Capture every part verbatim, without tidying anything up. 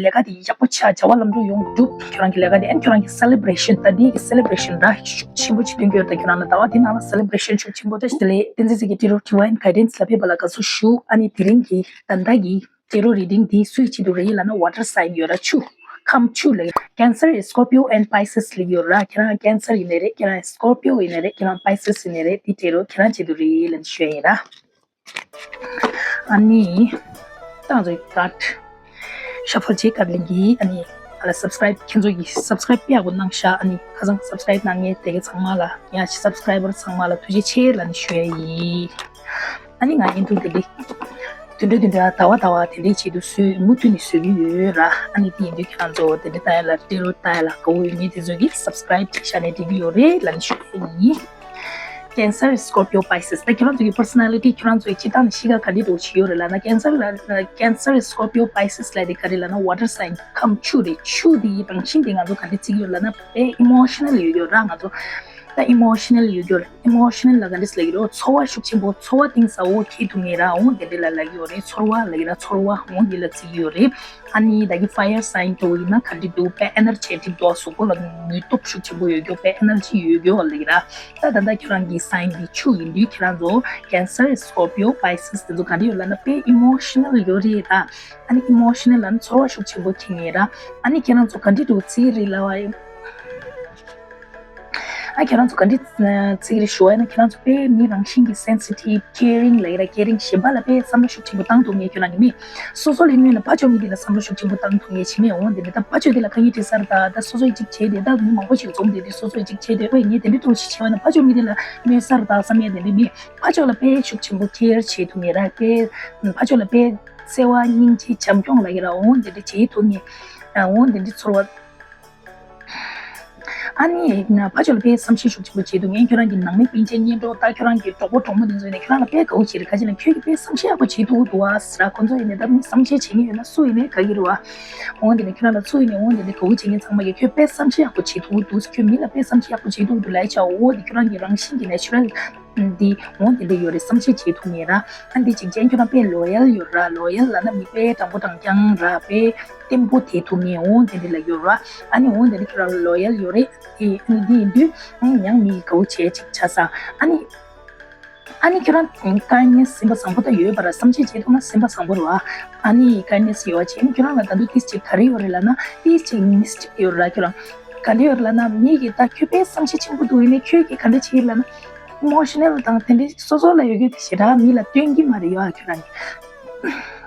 ལས་ཀ་དེ་ཡག་པོ་ཆགས། བྱ་བ་ལམ་འགྲོ་ཡོང་གྲུབ། ཁྱོད་རང་གི་ལས་ཀ་དེ། ཨན་ཁྱོད་རང་གི་celebration། ད་འདི་གི་celebration་འདྲ་ཤུགས་ཆེན་པོ་ཅིག་སྟོན་གྱི་ཡོད། ད་ཁྱོད་རང་ལ་ཟླ་བ་འདི་ནང་ལ་celebration་ཤུགས་ཆེན་པོ། བཀྲ་ཤིས་བདེ་ལེགས། བསྟན་འཛིན་ཚེ་གི་Tarot Divine Guidance་ལ་ཕེབས་པ་ལ་དགའ་བསུ་ཞུ། ཨ་ནི་དེ་རིང་གི་ད་ལྟ་གི་Tarot reading་འདི་སུའི་ཆེད་དུ་རེད་ལབ་ན། water sign་ཡོད་ར། ཆུ་ཁམས་ཆུ་ལ། Cancer, Scorpio and Pisces་ལ་ཡོད་ར། ཁྱེད་རང་Cancer་ཡིན་ནའི་རེད། ཁྱེད་རང་Scorpio་ཡིན་ནའི་རེད། ཁྱེད་རང་Pisces་ཡིན་ནའི་རེད། འདི་Tarot་ཁྱེད་རང་ཆེད་དུ་རེད་ལབ་ནས་ཞུ་ཡ་ཡིན་ར། ཨ་ནི། ད་ང་ཚོའི་card shuffle་བྱེད། card་ལེན་གྱི། ཨ་ནི་ཨ་ལ་subscribe་ཁྱེད་ཚོ་གིས་subscribe་དཔེ་ཡག་པོ་གནང་ཤག་ཨ་ནི་ཁ་སང་subscribe་གནང་མཁན་དེ་ག་ཚང་མ་ལ། ཡ་subscriber་ཚང་མ་ལ་ཐུགས་རྗེ་ཆེ་ལབ་ནས་ཞུ་ཡ་ཡིན། ཨ་ནི་ང་ཡིན་དུས་དེ་འདྲ་དེ་འདྲ་དེ་འདྲ་ཟླ་བ་ཟླ་བ་དེ་འདྲའི་ཆེད་དུ་བཟོས། མུ་མཐུད་ནས་བཟོ་གི་ཡོད་ར། ཨ་ནི་དེ་ཡིན་དུས་ཁྱེད་རང་ཚོ་དེ་འདྲ་ལྟ་ཡ་ལ། Tarot་ལྟ་ཡ་ལ་དགའ་བོ་ཡོད་མཁན་དེ་ཚོ་གིས་subscribe་བྱས་བཞག་ན་འགྲིག་གི་ཡོད་རེད་ལབ་ནས་ཞུ་ཡ་ཡིན། Cancer, Scorpio, Pisces། ད་ཁྱེད་རང་ཚོ་གི་personality་ཁྱེད་རང་ཚོ་གི་སྤྱིར་བཏང་ནས་གཤིས་ཀ་ག་འདྲ་འདྲ་བོ་ཞིག་ཡོད་རེད་ལབ་ན། Cancer་ལ། Cancer, Scorpio, Pisces་ལབ་དེ་ག་རེ་ལབ་ན། water sign་ཁམས་ཆུ་རེད། ཆུ་དེ་ཡི་རང་བཞིན་དེ་ང་ཚོ་ག་འདྲ་བརྩི་གི་ཡོད་ལབ་ན། དཔེ་emotional་ཡོད་ཡོད་ར། ང་ཚོ་ད་emotional་ཡོད་ཡོད་ར། emotional་ལ་ག་འདྲ་ཟེར་གི་རེད། ཚོར་བ་ཤུགས་ཆེན་པོ། ཚོར་བ་གཏིང་ཟབ་པོ་འཁྱེར་ཐུབ་མཁན་ར། འོ་དེ་འདྲ་ལ་ལབ་ཀྱི་ཡོད་རེད། ཚོར་བ་ལབ་ཀྱི་ར། ཚོར་བ་འོ་དེ་ལ་བརྩི་གི་ཡོད་རེད། ཨ་ནི་ད་གི་fire sign་འདྲ་བོ་ཡིན་ན་ག་འདྲ་འདུག་དཔེ་energetic་འདུག་གཟུགས་པོ་ལ་ནུས་སྟོབས་ཤུགས་ཆེན་པོ་ཡོད་རྒྱུ། དཔེ་energy་ཡོད་རྒྱུ་ལབ་ཀྱི་ར། ད་ད་ལྟ་ཁྱེད་རང་གི་sign་འདི་ཆུ་ཡིན་དུས་ཁྱེད་རང་ཚོ་Cancer, Scorpio, Pisces་དེ་ཚོ་ག་འདྲ་ཡོད་ལབ་ན། དཔེ་emotional་ཡོད་རེད་ད། ཨ་ནི་emotional་ལབ་ན་ཚོར་བ་ཤུགས་ཆེན་པོ་འཁྱེར་མཁན་ར། ཨ་ནི་ཁྱེད་རང་ཚོ་ག་འདྲ་འདུག་བརྩི་གི་རེད་ལབ་པ་ཡིན། ཨ་ཁྱེད་རང་ཚོ་ག་འདྲ་བརྩི་གི་རེད་ཞུ་བ་ཡིན་ན། ཁྱེད་རང་ཚོ་དཔེ་མི་རང་བཞིན་གྱི་sensitive, caring་ལབ་ཀྱི་ར། caring་གཞན་པ་ལ་དཔེ་བསམ་བློ་ཤུགས་ཆེན་པོ་བཏང་ཐུབ་མཁན། ཁྱོད་རང་གི་མི་སོ་སོ་ལས་སྔོན་ལ་ཕར་ཕྱོགས་མི་དེ་ལ་བསམ་བློ་ཤུགས་ཆེན་པོ་བཏང་ཐུབ་མཁན་བྱེད་མི་འོང་། དེ་འདྲ་ད་ཕར་ཕྱོགས་དེ་ལ་དཀའ་ངལ་འཕྲད་ས་རེད་ད། ད་སོ་སོ་ཡི་གཅིག་བྱས་ཏེ། ད་མི་མང་པོ་ཞིག་འཛོམས་བསྡད་དུས་སོ་སོ་ཡི་གཅིག་བྱས་ཏེ། ཨོ་ངས་དེ་འདྲ་ཐུགས་ཤིག་བྱས་པ་ན་ཕར་ཕྱོགས་མི་དེ་ལ་གནོད་ས་རེད་ད་བསམ་ཡ་དེ་འདྲ་མི། ཕར་ཕྱོགས་ལ་དཔེ་ཤུགས་ཆེན་པོ་care་བྱེད་ཐུབ་མཁན་ར། དཔེ་ཕར་ཕྱོགས་ལ་དཔེ་བརྩེ་བ་སྙིང་རྗེ་བྱམས་སྐྱོང་ལབ་ཀྱི་ར། འོ་དེ་འདྲ་བྱེད་ཐུབ་མཁན། འོ་དེ་འདྲ་ཚོར་བ། ཨ་ནི་ཕར་ཕྱོགས་ལ་དཔེ་བསམ་ཤེས་ཤུགས་ཆེན་པོ་བྱེད་ཐུབ་མཁན། ཁྱོད་རང་གི་ནང་མི་སྤུན་མཆེད་གཉེན་གྲོགས་དང་ཁྱོད་རང་གི་གྲོགས་པོ་གྲོགས་མོ་དེ་ཚོ་ནས་ཁྱོད་རང་ལ་དཔེ་དགའ་བོ་བྱེད་རེད། ག་ཅི་ན་ཁྱོད་ཀྱིས་དཔེ་བསམ་ཤེས་ཡག་པོ་བྱེད་ཐུབ་ཀྱི་འདུག་ཨ་ཟེར་ར། ཁོ་ཚོ་ཡིན་ནའི་ད་མི་བསམ་ཤེས་བྱེད་མཁན་ཡོད་ན་སུ་ཡིན་ནའི་དགའ་གི་རེད་བ། འོ་དེ་ནས་ཁྱོད་རང་ལ་སུ་ཡིན་ནའི། འོ་དེ་ནས་དགའ་བོ་བྱེད་མཁན་ཚང་མ་གིས་ཁྱོད་དཔེ་བསམ་ཤེས་ཡག་པོ་བྱེད་ཐུབ་ཀྱི་འདུག་ཁྱོད་མི་ལ་དཔེ་བསམ་ཤེས་ཡག་པོ་བྱེད་ཐུབ་ཀྱི་འདུག་ལབ་ཡ་ཆ། འོ་དེ་ཁྱོད་རང་གི་རང་བཞིན་གྱི་natural་འདི་འོ་དེ་འདྲ་ཡོད་རེད། བསམ་ཤེས་བྱེད་ཐུབ་མཁན་ར། ཨ་འདི་གཅིག་བྱས། ཁྱོད་རང་དཔེ་loyal་ཡོད་ར། loyal་ལབ་ན་མི་དཔེ་དྲང་པོ་དྲང་རྐྱང་ར། དཔེ་བརྟན་པོ་དེ་ཐུབ་མཁན་འོ་དེ་འདྲ་ལ་ཡོད་ར། ཨ་ནི་འོ་དེ་འདྲ་ཁྱོད་རང་loyal་ཡོད་རེད། ཨེ་ཨ་ནི་འདི་ཡིན་དུས་ཨ་ནི་ཡང་མི་དགའ་བོ་བྱེད་ཅིག་ཆགས་སོང་། ཨ་ནི་ཨ་ནི་ཁྱོད་རང་kindness་སེམས་པ་བཟང་པོ་ད་ཡོད་པ་ར། བསམ་ཤེས་བྱེད་ཐུབ་ན་སེམས་པ་བཟང་པོ་རེད་བ། ཨ་ནི་kindness་ཡོད་པ་བྱས། ཨ་ནི་ཁྱོད་རང་ལ་ད་དུང་ཏིས་ཅིག་ག་རེ་ཡོད་རེད་ལབ་ན། ཏིས་ཅིག་mistake་ཡོད་ར། ཁྱོད་རང་ག་རེ་ཡོད་རེད་ལབ་ན། མི་གིས་ད་ཁྱོད་དཔེ་བསམ་ཤེས་ཆེན་པོ་འདུག་ཡིན་ནའི་ཁྱོད་ཀྱིས་ག་འདྲ་བྱེད་ལབ་ན། emotional་དང་དེ་འདྲའི་སོ་སོ་ལ་ཡོད་རྒྱུ་དེ་ཞེ་དྲག་མི་ལ་སྟོན་གྱི་མ་རེད་ཡོད་ཨ། ཁྱོད་རང་གིས།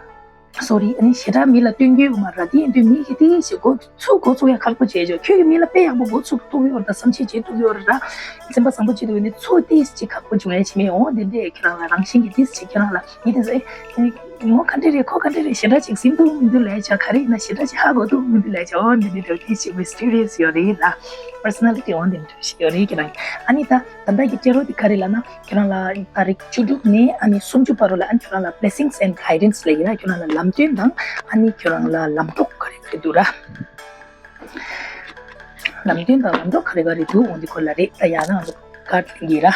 sorry། ཨ་ནི་ཞེ་དྲག་མི་ལ་སྟོན་གྱི་ཡོད་མ་རེད། དེ་ཡིན་དུས་མི་གིས་ཏིས་ཞིག་འགོ་ཚུགས་འགོ་ཚུགས་ཡ་ཁག་པོ་བྱས་ཆོག་ཁྱོད་ཀྱིས་མི་ལ་དཔེ་ཡག་པོ་འགོ་ཚུགས་ཐུབ་ཡོད་རེད། ད་བསམ་ཤེས་བྱེད་ཐུབ་ཡོད་རེད། ད་སེམས་པ་བཟང་པོ་བྱེད་ཐུབ་ཡོད་ནི་ཚུགས་ཏིས་ཅིག་ཁག་པོ་བྱུང་ཡ་བྱེད་མེད། འོ་དེ་འདྲས་ཁྱོད་རང་ལ་རང་བཞིན་གྱིས་ཏིས་ཅིག་ཁྱོད་རང་ལ་མི་དེ་ཚོ་ཨེ། ངོ་ག་འདྲ་རེད། ཁོ་ག་འདྲ་རེད། ཞེ་དྲག་ཅིག་ཟིན་ཐུབ་མི་འདུག་ལབ་ཡ་ཆ། ག་རེ་ཡིན་ན་ཞེ་དྲག་ཅིག་ཧ་གོ་ཐུབ་མི་འདུག་ལབ་ཡ་ཆ། འོ་འདི་འདྲ་འདྲ་ཏིས་ཅིག་mysterious་ཡོད་རེད་ལ། personality་འོ་འདི་འདྲ་ཞིག་ཡོད་རེད། ཁྱོད་རང་ཨ་ནི་ད་ད་ལྟ་གི་tarot་འདི་ག་རེ་ལབ་ན། ཁྱོད་རང་ལ་ཏ་རིག་བཅུ་དྲུག་ནས་ཨ་ནི་སུམ་ཅུ་བར་དུ་ལ་ཨ་ནི་ཁྱོད་རང་ལ་blessings and guidance་ལབ་ཡིན་ན། ཁྱོད་རང་ལ་ལམ་སྟོན་དང་ཨ་ནི་ཁྱོད་རང་ལ་ལམ་གྲོགས་ག་རེ་ག་རེ་འདུག་ར། ལམ་སྟོན་དང་ལམ་གྲོགས་ག་རེ་ག་རེ་འདུག་འོ་འདི་སྐོར་ལ་རེད། ད་ཡང་ན་ང་ཚོ་card་ལེན་གྱི་ར།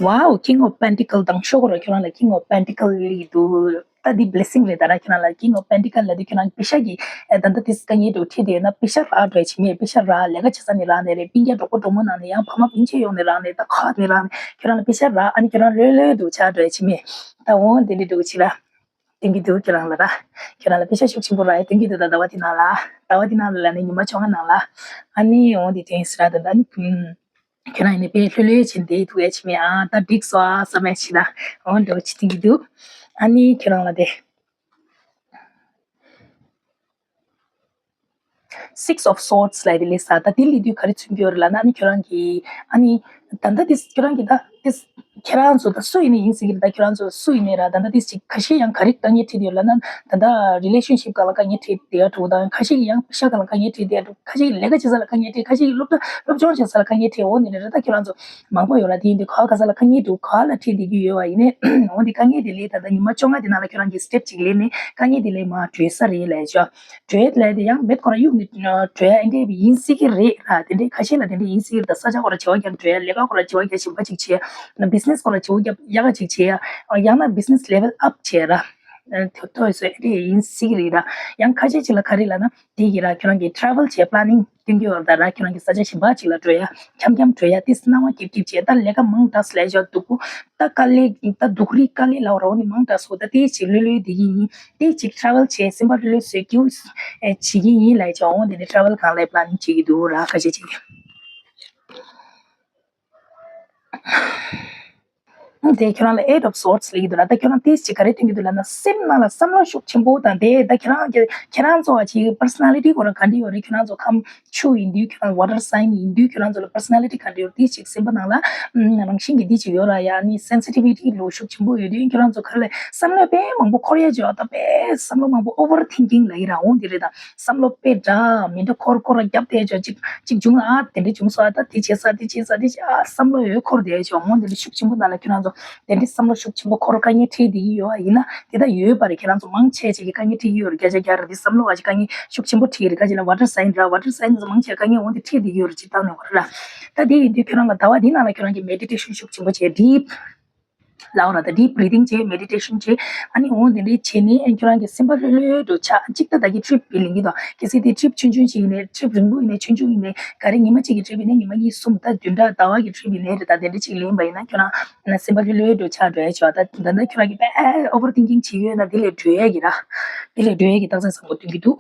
Wow, King of Pentacle་དང་ཤོག་གུ་ར། ཁྱོད་རང་ལ་King of Pentacle་ལི་འདུག་ད་འདི་blessing་རེད། ད་ར་ཁྱོད་རང་ལ་King of Pentacle་ལ་འདི་ཁྱོད་རང་པེ་ཤ་གི་ཨེ་ད་ལྟ་དེ་དཀའ་ངལ་འདྲ་བོ་འཕྲད་དེ་ཡོད་ན། པེ་ཤ་རག་འགྲོ་ཡ་བྱེད་མེད། པེ་ཤ་རག་ལས་ཀ་བྱེད་ས་ནས་རག་ནས་རེད། སྤུན་ཀྱག་གྲོགས་པོ་གྲོགས་མོ་ནང་ནས། ཡང་ཕ་མ་སྤུན་མཆེད་ཡོང་ནས་རག་ནས། ད་ཁག་ནས་རག་ནས་ཁྱོད་རང་ལ་པེ་ཤ་རག་ཨ་ནི་ཁྱོད་རང་ལྷོད་ལྷོད་འདྲ་བོ་ཆགས་འགྲོ་ཡ་བྱེད་མེད། ད་འོ་དེ་འདྲ་འདྲ་བོ་ཅིག་ར། སྟོན་གྱི་འདུག་ཁྱོད་རང་ལ་ར། ཁྱོད་རང་ལ་པེ་ཤ་ཤུགས་ཆེན་པོ་རག་ཡ་སྟོན་གྱི་འདུག་ད་ཟླ་བ་དེ་ནང་ལ། ཟླ་བ་དེ་ནང་ལ་ལ་ནི་ཉི་མ་བཅོ་ལྔ་ནང་ལ། ཨ་ནི་འོ་དེ་དྲན་སྲིད་ར། ད་ད་ནི་ཁྱོད་རང་ཡིན་ནི་དཔེ་ལྷོད་ལྷོད་བྱས་བསྡད་ཐུབ་ཡ་བྱེད་མེད་ཨ། ད་འགྲིག་སོང་ཨ་བསམ་ཡ་ཞིག་ལ། འོ་འདྲ་བོ་ཅིག་སྟོན་གྱི་འདུག་ཨ་ནི་ཁྱོད་རང་ལ་དེ། Six of Swords་ལབ་དེ་ལས་ས། ད་དེ་ལས་དུས་ག་རེ་མཚོན་གྱི་ཡོད་རེད་ལབ་ན། ཨ་ནི་ཁྱོད་རང་གིས་ཨ་ནི་ད་ལྟ་དེ་ཁྱོད་རང་གིས་ད་དེ་ཁྱེད་རང་ཚོ་ད་སུ་ཡིན་ནའི་ཡིན་སྲིད་ཀྱི་རེད། ད་ཁྱོད་རང་ཚོ་སུ་ཡིན་ནའི་ར། ད་ལྟ་དེ་ཅིག་ཁ་ཤས་ཡང་ག་རེ་དཀའ་ངལ་འཕྲད་ཡོད་ལབ་ན། ད་ལྟ་relationship་སྒང་ལ་དཀའ་ངལ་འཕྲད་བསྡད་ཡ་འདྲ་བོ་དང་། ཁ་ཤས་ཀྱིས་ཡང་པེ་ཤ་སྒང་ལ་དཀའ་ངལ་འཕྲད་བསྡད་ཡ་འདྲ་བོ། ཁ་ཤས་ཀྱིས་ལས་ཀ་བྱེད་ས་ལ་དཀའ་ངལ་འཕྲད། ཁ་ཤས་ཀྱིས་སློབ་གྲྭ་སློབ་སྦྱོང་བྱེད་ས་ལ་དཀའ་ངལ་འཕྲད། འོ་ནི་རེད། ད་ཁྱོད་རང་ཚོ་མང་པོ་ཡོད་ར། དེ་ཡིན་དུས་ག་ག་ས་ལ་དཀའ་ངལ་འདུག་ག་ལ་འཕྲད་བསྡད་ཀྱི་ཡོད་པ་ཡིན་ནའི། འོ་འདི་དཀའ་ངལ་དེ་ལས་ད་ལྟ་ཉི་མ་བཅོ་ལྔ་དེ་ནང་ལ་ཁྱོད་རང་གིས་step་གཅིག་ལེན་ནས་དཀའ་ངལ་དེ་ལས་མར་གྲོལ་ས་རེད་ལབ་ཡ་ཆ། གྲོལ་ལབ་དེ་ཡང་མེད་ཁོ་རང་གཡུག་ནས་གྲོལ་ཡ་འདྲ་ཡིན་སྲིད་ཀྱི་རེད་ར། དེ་འདྲའི་ཁ་ཤས་ལ་དེ་འདྲ་ཡིན་སྲིད་ཀྱི་རེད། ད་ས་ཆ་ཁོ་རང་བྱེ་བ་རྒྱབ་གྲོལ་ཡ། ལས་ཀ་ཁོ་རང་བྱེ་བ་རྒྱབ་གཞན་པ་ཅིག་བྱེད་ཡ། business་ཁོ་རང་བྱེ་བ་རྒྱབ་ཡག་ག་ཅིག་བྱེད་ཡ། ཡང་ན་business level up་བྱེད་ཡ་ར། ཐོ་ཐོ་ཡོད་ཟེར་ཨེ་ཡིན་སྲིད་ཀྱི་རེད་ར། ཡང་ཁ་ཤས་ཅིག་ལ་ག་རེ་ལབ་ན། དེ་ཡིན་ར་ཁྱོད་རང་གི་travel་བྱེད་planning སྟོན་གྱི་ཡོད་རེད་ད་ར། ཁྱོད་རང་གི་ས་ཆ་གཞན་པ་ཅིག་ལ་འགྲོ་ཡ། འཁྱམ་འཁྱམ་འགྲོ་ཡ་དེ་སྣང་བ་སྐྱིད་སྐྱིད་བྱས་ད་ལས་ཀ་མང་དྲགས་ལས་ཅོག་སྡུག་པོ། ད་དཀའ་ལས་ད་སྡུག་རིགས་དཀའ་ལས་ལབ་ར་འོ་ནི་མང་དྲགས་སོ། ད་དེ་ཅིག་ལྷོད་ལྷོད་བསྡད་ཀྱི་ཡིན། དེ་ཅིག་travel བྱས་སེམས་པ་ལྷོད་ལྷོད་བཟོས་ཀྱི་བྱེད་ཀྱི་ཡིན་ལབ་ཅོག་འོ་དེ་ནི་travel སྒང་ལ་planning བྱེད་ཀྱི་འདུག་ར་ཁ་ཤས་ཅིག་གིས། དེ་ཁྱོད་རང་ལ་eight of swords ལབ་ཀྱི་འདུག་ལ། ད་ཁྱོད་རང་དེ་ཅིག་ག་རེ་སྟོན་གྱི་འདུག་ལབ་ན། སེམས་ནང་ལ་བསམ་བློ་ཤུགས་ཆེན་པོ་དང་དེ་ད་ཁྱེད་རང་གི་ཁྱེད་རང་ཚོ་བ་ཅིག་personality ཁོ་རང་ག་འདྲ་ཡོད་རེད། ཁྱེད་རང་ཚོ་ཁམས་ཆུ་ཡིན་དུས་ཁྱེད་རང་water sign ཡིན་དུས་ཁྱེད་རང་ཚོ་ལ་personality ག་འདྲ་ཡོད་རེད། དེ་ཅིག་སེམས་པ་ནང་ལ་ཨམ་རང་བཞིན་གྱི་དེ་ཅིག་ཡོད་ར་ཡ། ནི་sensitivity ལོ་ཤུགས་ཆེན་པོ་ཡོད་དུས་ཁྱེད་རང་ཚོ་ག་ལ་བསམ་བློ་དཔེ་མང་པོ་འཁོར་ཡ་ཅིག་ཡོད། ད་དཔེ་བསམ་བློ་མང་པོ་overthinking ལབ་ཀྱི་ར་འོང་དེ་རེད། ད་བསམ་བློ་དཔེ་འདྲ་མི་འདྲ་འཁོར་འཁོར་ར་རྒྱབ་བསྡད་ཅོག་ཅིག་ཅིག་བྱུང་ཨ་དེ་འདྲ་བྱུང་སོང་ཨ། ད་དེ་བྱས་ས་དེ་བྱས་ས་དེ་བྱས་ཨ་བསམ་བློ་ཡོད་འཁོར་བསྡད་ཅོག་འོང་དེ་འདྲ་ཤུགས་ཆེན་པོ་ནང་ལ་ཁྱོད་རང་ཚོ་དེ་འདྲ་བསམ་བློ་ཤུགས་ཆེན་པོ་འཁོར་དཀའ་ངལ་འཕྲད་བསྡད་ཀྱི་ཡོད་ཨ། ཡིན་ན་དེ་ད་ཡོད་པ་རེད། ཁྱེད་རང་ཚོ་མང་ཆེ་ཆེ་གི་དཀའ་ངལ་འཕྲད་ཀྱི་ཡོད་རེད། བརྒྱ་ཆ་བརྒྱ་རེད། དེ་བསམ་བློ་བ་ཅིག་དཀའ་ངལ་ཤུགས་ཆེན་པོ་འཕྲད་ཀྱི་རེད། ཁ་ཅིག་ལ་water sign ར་water sign ཚོ་མང་ཆེ་དཀའ་ངལ་འོང་དེ་འཕྲད་བསྡད་ཀྱི་ཡོད་རེད། སྤྱིར་བཏང་ནས་བ་ར། ད་དེ་ཡིན་དུས་ཁྱོད་རང་ལ་ཟླ་བ་འདི་ནང་ལ་ཁྱོད་རང་གི་meditation ཤུགས་ཆེན་པོ་བྱས་deep ལའོ་ར་ད་deep breathing བྱས་meditation བྱས། ཨ་ནི་འོང་དེ་འདྲའི་བྱས་ནས་ཨ་ཁྱོད་རང་གི་སེམས་པ་ལྷོད་ལྷོད་དུ་ཆགས། གཅིག་ད་ད་གི་trip པི་ལིང་གི་དང་གལ་སྲིད་དེ་trip ཆུང་ཆུང་ཞིག་ཡིན་ནའི་trip རིང་པོ་ཡིན་ནའི་ཆུང་ཆུང་ཡིན་ནའི་ག་རེ་ཉི་མ་གཅིག་གི་trip ཡིན་ནའི་ཉི་མ་གཉིས་གསུམ་ད་བདུན་ཕྲག་ཟླ་བ་གི་trip ཡིན་ནའི་རེད། ད་དེ་འདྲ་ཅིག་ལེན་པ་ཡིན་ན་ཁྱོད་རང་ན་སེམས་པ་ལྷོད་ལྷོད་དུ་ཆགས་འགྲོ་ཡ་ཆོག་ད་ད་ད་ཁྱོད་རང་གི་དཔེ་overthinking བྱེད་ཡོད་ན་དེ་ལས་སྒྲོལ་ཡ་གི་ར། དེ་ལས་སྒྲོལ་ཡ་གི་རྟགས་མཚན་བཟང་པོ་སྟོན་གྱི་འདུག་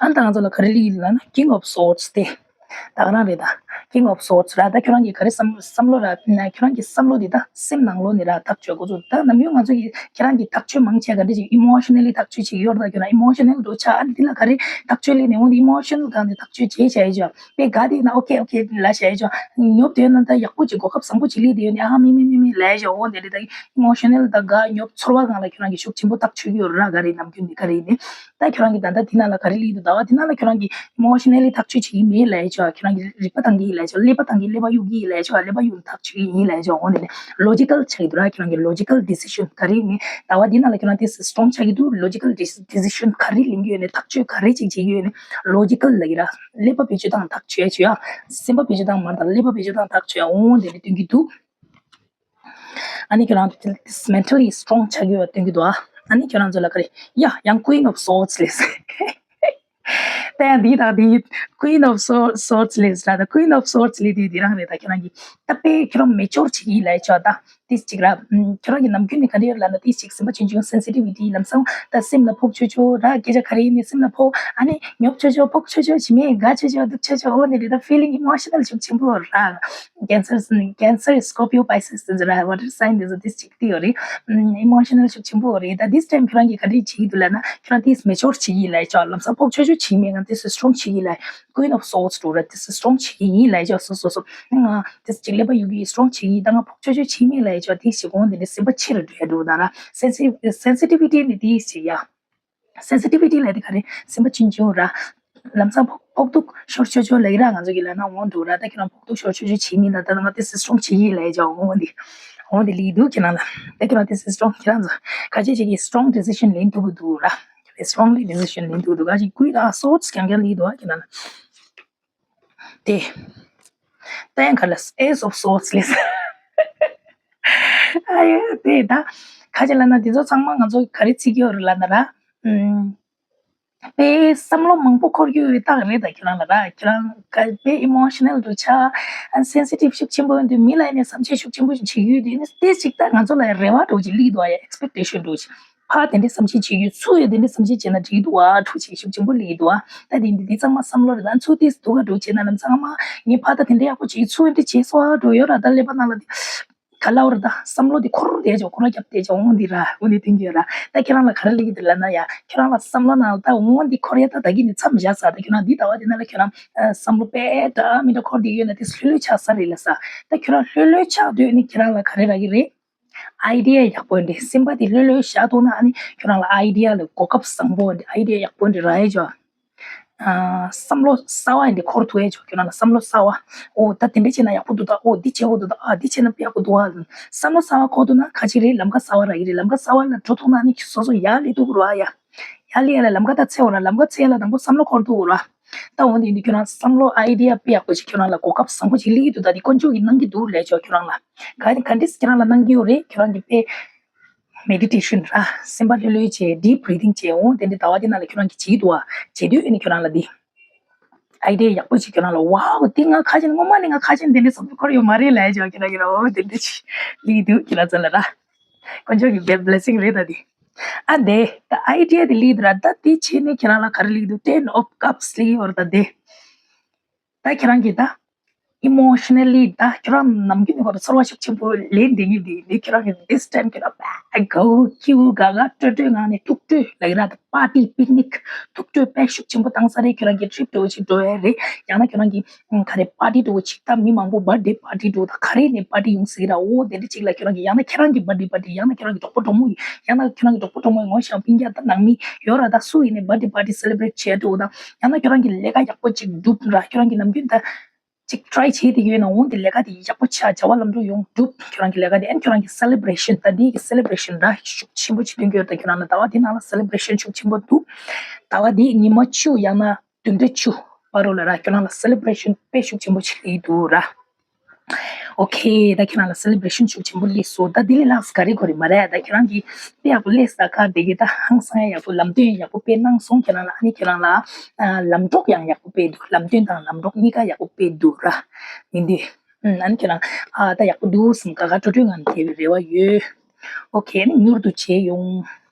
ཨ་ནི་ད་ང་ཚོ་ལ་ག་རེ་ལབ་ཀྱི་ལབ་ན་King of Swords དེ། ད་ག་རང་རེད་ད། King of Swords ར་ད་ཁྱོད་རང་གི་ག་རེ་བསམ་བསམ་བློ་ར་ན་ཁྱོད་རང་གི་བསམ་བློ་འདི་ད་སེམས་ནང་ལོགས་ནས་ར་ཐག་གཅོད་དགོས་ཚུལ། ད་ནམ་རྒྱུན་ང་ཚོ་གི་ཁྱེད་རང་གི་ཐག་གཅོད་མང་ཆེ་ག་འདྲ་ཅིག་emotionally ཐག་གཅོད་བྱེད་ཀྱི་ཡོད་རེད། ད་ཁྱོད་རང་emotional འགྲོ་ཆ་ཨ་ནི་འདི་ལ་ག་རེ་ཐག་གཅོད་ལས་ནས་འོང་དེ་emotional སྒང་ནས་ཐག་གཅོད་བྱེད་བྱ་ཡི་ཅོ། དཔེ་དགའ་དེ་ན་okay okay ལ་བྱ་ཡི་ཅོ། ཉོབ་དེ་ན་ད་ཡག་པོ་ཅིག་གོ་སྐབས་བཟང་པོ་ཅིག་ལས་དེ་ཡོད་ནས་ཨ་མི་མི་མི་མི་ལ་བྱ་འོང་དེ་རེད། ད་emotional ད་དགའ་ཉོབ་ཚོར་བ་སྒང་ལ་ཁྱོད་རང་གི་ཤུགས་ཆེན་པོ་ཐག་གཅོད་ཀྱི་ཡོད་རེད་ར། ག་རེ་ནམ་རྒྱུན་ནས་ག་རེ་ནས། ད་ཁྱོད་རང་གི་ད་ལྟ་དེ་ནང་ལ་ག་རེ་ལི་འདུག་ད་བ་དེ་ནང་ལ་ཁྱོད་རང་གི་emotionally ཐག་གཅོད་བྱེད་ཀྱི་མེད་ལབ་ཡ་ཆོག་ཁྱོད་རང་གི་རིག་པ་བཏང་གི་ཡིན་ལབ་ཡ་ཆོག་ཀླད་པ་བཏང་གི་ཀླད་པ་གཡུག་གི་ཡིན་ལབ་ཡ་ཆོག་ཀླད་པ་གཡུག་ཐག་གཅོད་ཀྱི་ཡིན་ལབ་ཡ་ཆོག་འོ་ནས་ནས་logical ཆགས་ཀྱི་འདུག་ར། ཁྱོད་རང་གི་logical decision ག་རེ་ནས་ད་བ་དེ་ནང་ལ་ཁྱོད་རང་དེ་strong ཆགས་ཀྱི་འདུག logical decision ག་རེ་ལེན་གྱི་ཡོད་ནས་ཐག་གཅོད་ག་རེ་ཅིག་བྱེད་ཀྱི་ཡོད་ནས་logical ལབ་ཀྱི་ར། ཀླད་པ་བེད་སྤྱོད་བཏང་ཐག་གཅོད་ཡ་ཆོག་ཡ། སེམས་པ་བེད་སྤྱོད་བཏང་མ་རེད་ད། ཀླད་པ་བེད་སྤྱོད་བཏང་ཐག་གཅོད་ཡ་འོ་དེ་ནས་སྟོན་གྱི་འདུག་ཨ་ནི་ཁྱོད་རང་mentally strong ཆགས་ཡོད་པ་སྟོན་གྱི་འདུག་ཨ་ནི་ཁྱོད་རང་ཚོ་ལ་ག་རེ་ཡ་ཡང་Queen of Swords ལས། ད་ཡང་འདི་དང་འདི་Queen of Swords ལས་ར། ད་Queen of Swords ལས་དེ་འདི་རང་རེད། ད་ཁྱོད་རང་གི་ད་དཔེ་ཁྱོད་རང་mature ཆགས་ཀྱི་ཡིན་ལབ་ཡ་ཆོག་ད་དེ་ཅིག་ར། ཁྱོད་རང་གི་ནམ་རྒྱུན་ནས་ག་འདྲ་ཡོད་ལབ་ན་དེ་ཅིག་སེམས་པ་ཆུང་ཆུང་sensitivity ལམ་སང་ད་སེམས་ལ་ཕོག་ཆོག་ཆོག་ར། སྐད་ཆ་ག་རེ་ཡིན་ནའི་སེམས་ལ་ཕོག་ཨ་ནི་ཉོབ་ཆོག་ཆོག་ཕོག་ཆོག་ཆོག་བྱེད་མེད་དགའ་ཆོག་ཆོག་སྡུག་ཆོག་ཆོག་འོ་ནི་རེད། ད་feeling emotional ཤུགས་ཆེན་པོ་ར། Cancer Cancer Scorpio Pisces དེ་ཚོ་ར་water sign དེ་ཚོ་དེ་ཅིག་དེ་ཡོད་རེད། ཨམ་emotional ཤུགས་ཆེན་པོ་རེད། ད་this time ཁྱོད་རང་གིས་ག་རེ་བྱེད་ཀྱི་འདུག་ལབ་ན་ཁྱོད་རང་དེ་mature བྱེད་ཀྱི་ཡིན་ལབ་ཡ་ཆོག་ལམ་སང་ཕོག་ཆོག་ཆོག་བྱེད་མེད་ང་དེ་strong བྱེད་ཀྱི་ཡིན་ལབ། Queen of Swords འགྲོ་ར་དེ་strong བྱེད་ཀྱི་ཡིན་ལབ་ཡ་ཆོག་སོ་སོ་སོ། ང་དེ་ཅིག་ཀླད་པ་གཡུག་གི་strong བྱེད་ཀྱི་ཡིན། ད་ང་ཕོག་ཆོག་ཆོག་བྱེད་མེད་ལབ་ཡ་ཆོག་དེ་ཞིག་འོང་དེ་ནས་སེམས་པ་ཆེ་རུ་འགྲོ་ཡ་འགྲོ་ད་ར། sensitive sensitivity ནི་དེ་ཞིག་ཡ། sensitivity ལབ་དེ་ག་རེ་སེམས་པ་ཆུང་ཆུང་ར། ལམ་སང་ཕོག་ཕོག་ཐུག་ཤོར་ཆོག་ཆོག་ལབ་ཀྱི་ར། ང་ཚོ་གི་ལབ་ན་འོང་འགྲོ་ར། ད་ཁྱེད་རང་ཕོག་ཐུག་ཤོར་ཆོག་ཆོག་བྱེད་མིན་ད་ད་ང་དེ་strong བྱེད་ཀྱི་ལབ་ཡ་ཆོག་འོང་དེ་འོང་དེ་ལི་འདུག་ཁྱེད་རང་ལ། ད་ཁྱེད་རང་དེ་strong ཁྱེད་རང་ཚོ་ཁ་ཆེ་ཆེ་གི་strong decision ལེན་ཐུབ་ཀྱི་འདུག་ར། strongly decision ལེན་ཐུབ་འདུག་ཨ་ཅིག་ཀུན་ད་swords རྐྱང་རྐྱང་ལི་འདུག་ཨ་ཁྱེད་རང་ལ། དེ། ད་ཡང་ག་ལ་Ace of Swords ལས། ཨ་ཡ་དེ་ད་ཁ་ཅིག་ལབ་ན་དེ་ཚོ་ཚང་མ་ང་ཚོ་ག་རེ་བརྩི་གི་ཡོད་རེད་ལབ་ན་ར། ཨུམ། དཔེ་བསམ་བློ་མང་པོ་འཁོར་གྱི་ཡོད་རེད། རྟགས་རེད་ད་ཁྱེད་རང་ལ་ར། ཁྱེད་རང་ག་དཔེ་emotional འགྲོ་ཆ། ཨ་sensitive ཤུགས་ཆེན་པོ་ཡོད་དུས་མི་ལ་ཡིན་ནས་བསམ་ཤེས་ཤུགས་ཆེན་པོ་ཞིག་བྱེད་ཀྱི་ཡོད་དུས་ནི་དེ་ཅིག་ད་ང་ཚོ་ལ་རེ་བ་འགྲོ་ཅིག་སླེབས་འདུག་ཨ་ཡ་expectation འགྲོ་ཅིག་ཕར་དེ་འདྲའི་བསམ་ཤེས་བྱེད་ཡོད་ཚུར་ཡང་དེ་འདྲའི་བསམ་ཤེས་བྱས་ན་འགྲིག་འདུག་ཨ་འགྲོ་ཅིག་ཤུགས་ཆེན་པོ་སླེབས་འདུག་ཨ། ད་དེ་འདི་འདི་ཚང་མ་བསམ་བློ་རེད། ད་ཚུར་དེ་སྡུག་ག་འགྲོ་བྱས་ན་ལམ་སང་ཨ་མ་ངས་ཕར་ད་དེ་འདྲའི་ཡག་པོ་བྱེད་ཚུར་འདི་བྱས་སོང་ཨ་འགྲོ་ཡོད་ར། ད་ཀླད་པ་ནང་ལ་དེ་ག་ལབ་རེད། ད་བསམ་བློ་དེ་འཁོར་བསྡད་ཅོག་འཁོར་རྒྱབ་བསྡད་ཅོག་འོང་འདི་ར་འོང་འདི་དེ་འདྲ་ར། ད་ཁྱེད་རང་ལ་ག་རེ་ལབ་ཀྱི་འདུག་ལབ་ན་ཡ་ཁྱེད་རང་ལ་བསམ་བློ་ནང་ལ་ད་འོང་འདི་འཁོར་ཡ་ད་ད་གི་ནི་མཚམས་བཞག་ས། ད་ཁྱེད་རང་འདི་ཟླ་བ་འདི་ནང་ལ་ཁྱེད་རང་བསམ་བློ་དཔེ་འདྲ་མི་འདྲ་འཁོར་བསྡད་ཡོད་ན་དེ་ལྷོད་ལྷོད་ཆགས་ས་རེད་ལ་ས། ད་ཁྱེད་རང་ལྷོད་ལྷོད་ཆགས་སྡོད་ནི་ཁྱེད་རང་ལ་ག་རེ་རག་གི་རེད། idea ཡག་པོ་འདི་སེམས་པ་འདི་ལྷོད་ལྷོད་བཞག་འདུག་ན་ཨ་ནི་ཁྱོད་རང་ལ་idea ལ་གོ་སྐབས་བཟང་པོ་འདི་idea ཡག་པོ་འདི་རག་ཡས་ཅོ། ཨ་བསམ་བློ་གསར་བ་འདི་འཁོར་ཐུབ་ཡས་ཅོ། ཁྱོད་རང་ལ་བསམ་བློ་གསར་བ། ཨོ་ད་དེ་འདྲ་བྱས་ན་ཡག་པོ་འདུག་ད་ཨོ་འདི་བྱེད་དགོས་འདུག་ད་ཨ་འདི་བྱས་ན་དཔེ་ཡག་པོ་འདུག་ཨ། བསམ་བློ་གསར་བ་འཁོར་ཐུབ་ན་ཁ་ཅིག་རེད་ལམ་ཁ་གསར་བ་རག་གི་རེད། ལམ་ཁ་གསར་བ་ལ་འགྲོ་ཐུབ་ན་ཨ་ནི་སོ་སོ་ཡར་སླེབས་ཐུབ་ཀྱི་རེད་བ་ཡ། ཡར་སླེབས་ཡ་ལ་ལམ་ཁ་ད་འཚོལ་བ་ར། ལམ་ཁ་འཚོལ་ཡ་ལ་དང་པོ་བསམ་བློ་འཁོར་ཐུབ་ཀྱི་རེད་བ། ད་འོ་འདི་འདི་ཁྱོད་རང་བསམ་བློ་idea དཔེ་ཡག་པོ་ཞིག་ཁྱོད་རང་ལ་གོ་སྐབས་བཟང་པོ་ཞིག་སླེབས་ཀྱི་འདུག་ད་འདི་དཀོན་མཆོག་གིས་གནང་གི་འདུག་ལས་ཆོག་ཁྱོད་རང་ལ། ག་ག་འདྲས་ཁྱེད་རང་ལ་གནང་གི་ཡོད་རེད། ཁྱོད་རང་གི་དཔེ། མེ་ཌི་ཊེ་ཤན་ར། སེམས་པ་ལྷོད་ལྷོད་བྱས། ཌིབ་བྷི་རི་ཐིང་བྱས། འོ་དེ་འདྲའི་ཟླ་བ་དེ་ནང་ལ་ཁྱོད་རང་གིས་བྱེད་འདུག་བ། བྱེད་དུས་ཨེ་ནི་ཁྱོད་རང་ལ་འདི་ཨའི་ཌི་ཡ་ཡག་པོ་ཅིག་ཁྱོད་རང་ལ། ཝའོ། དེ་ང་ཁ་ཆེམས། སྔོན་མ་ནས་ང་ཁ་ཆེམས་དེ་འདྲའི་བཟོ་ཐུབ་ཁོར་ཡོད་མ་རེད་ལབ་ཡ་ཅིག་ཁྱོད་རང་གིས་ར། འོ་དེ་འདྲ་ཅིག་སླེབས་འདུག་ཁྱོད་རང་ཚོ་ལ་ར། དཀོན་མཆོག་གི་བེ་བྷི་ལེ་སིང་རེད་ད་འདི། ཨ་འདི་ད་ཨའི་ཌི་ཡ་དེ་སླེབས་འདུག་ར། ད་དེ་བྱས་ནས་ཁྱོད་རང་ལ་ག་རེ་སླེབས་འདུག Ten of Cups སླེབས་ཡོད་ར་ད་འདི། ད་ཁྱེད་རང་གིས་ད་ཨི་མོ་ཤ་ན་ལི་ད་ཁྱོད་རང་ནམ་རྒྱུན་ནས་ཁོ་རང་ཚོར་བ་ཤུགས་ཆེན་པོ་ལེན་བསྡད་མཁན་དེ་འདི་ཁྱོད་རང་གིས་this time ཁྱོད་རང་དཔེ་དགའ་བོ་སྐྱིད་བོ་དགའ་དགའ་སྤྲོ་སྤྲོའི་ངང་ནས་ཐུག་སྤྲོ་ལབ་ཀྱི་ར། ད་པར་ཊི་པིག་ནིག་ཐུག་སྤྲོ་དཔེ་ཤུགས་ཆེན་པོ་བཏང་ས་རེད། ཁྱོད་རང་གིས་ཊི་རིབ་འདྲ་བོ་ཅིག་འགྲོ་ཡ་རེད། ཡང་ན་ཁྱོད་རང་གིས་ཨ་ག་རེ་པར་ཊི་འདྲ་བོ་ཅིག་ད་མི་མང་པོ་བར་ཐི་ཌེ་པར་ཊི་འདྲ་བོ་ད་ག་རེ་ནས་པར་ཊི་ཡོང་སྲིད་ཀྱི་ར། འོ་དེ་འདྲ་ཅིག་ལ་ཁྱོད་རང་གིས། ཡང་ན་ཁྱེད་རང་གི་བར་ཐི་ཌེ་པར་ཊི། ཡང་ན་ཁྱོད་རང་གི་གྲོགས་པོ་གྲོགས་མོ་ཡིན། ཡང་ན་ཁྱོད་རང་གི་གྲོགས་པོ་གྲོགས་མོ་ཡིན། ངོ་ཤེས་པ་སྤུན་ཀྱག་ད་ནང་མི་ཡོད་ར། ད་སུ་ཡིན་ནའི་བར་ཐི་ཌེ་པར་ཊི་སེ་ལེ་བྷི་རེ་ཊི་བྱེད་འགྲོ་ད། ཡང་ན་ཁྱོད་རང་གི་ལས་ཀ་ཡག་པོ་ཅིག་འགྲུབ་ར། ཁྱོད་རང་གིས་ནམ་རྒྱུན་ད་ཅིག་ཊི་རའི་བྱེད་བསྡད་ཀྱི་ཡོད་ན་འོ་དེ་ལས་ཀ་དེ་ཡག་པོ་ཆགས། བྱ་བ་ལམ་འགྲོ་ཡོང་འགྲུབ། ཁྱོད་རང་གི་ལས་ཀ་དེ། ཨན་ཁྱོད་རང་གི་སེ་ལེ་བྷི་རེ་ཤན། ད་འདི་གི་སེ་ལེ་བྷི་རེ་ཤན་ར་ཤུགས་ཆེན་པོ་ཅིག་སྟོན་གྱི་ཡོད། ད་ཁྱོད་རང་ལ་ཟླ་བ་འདི་ནང་ལ་སེ་ལེ་བྷི་རེ་ཤན་ཤུགས་ཆེན་པོ་འདུག་ཟླ་བ་འདི་ཉི་མ་བཅུ་ཡང་ན་བདུན་ཕྲག་བཅུ་བར་དུ་ལ་ར་ཁྱོད་རང་ལ་སེ་ལེ་བྷི་རེ་ཤན་དཔེ་ཤུགས་ཆེན་པོ་ཅིག་སླེབས་འདུག་ར། ཨོ་ཁེ། ད་ཁྱེད་རང་ལ་སེ་ལེ་བྷི་རེ་ཤན་ཤུགས་ཆེན་པོ་སླེབས་སོང་། ད་དེ་ལས་ལྷག་ག་རེ་དགོས་རེད་མ་རེད། ད་ཁྱེད་རང་གིས་དཔེ་ཡག་པོ་སླེབས་ས་ཁ་དེ་གི་ད་ཧང་སང་ཡག་པོ་ལམ་སྟོན་ཡག་པོ་དཔེ་གནང་སོང་། ཁྱེད་རང་ལ་ཨ་ནི་ཁྱེད་རང་ལ་ཨ་ལམ་གྲོགས་ཡང་ཡག་པོ་སྤེལ་འདུག་ལམ་སྟོན་དང་ལམ་གྲོགས་གཉིས་ཀ་ཡག་པོ་སྤེལ་འདུག་ར། མི་འདི་ཨ་ནི་ཁྱེད་རང་ཨ་ད་ཡག་པོ་འདུག་བསམ་དགའ་དགའ་སྤྲོ་སྤྲོའི་ངང་ནས་བསྡད་པའི་རེ་བ་ཡོད། ཨོ་ཁེ། ཨ་ནི་མྱུར་དུ་མཇལ་ཡོང་།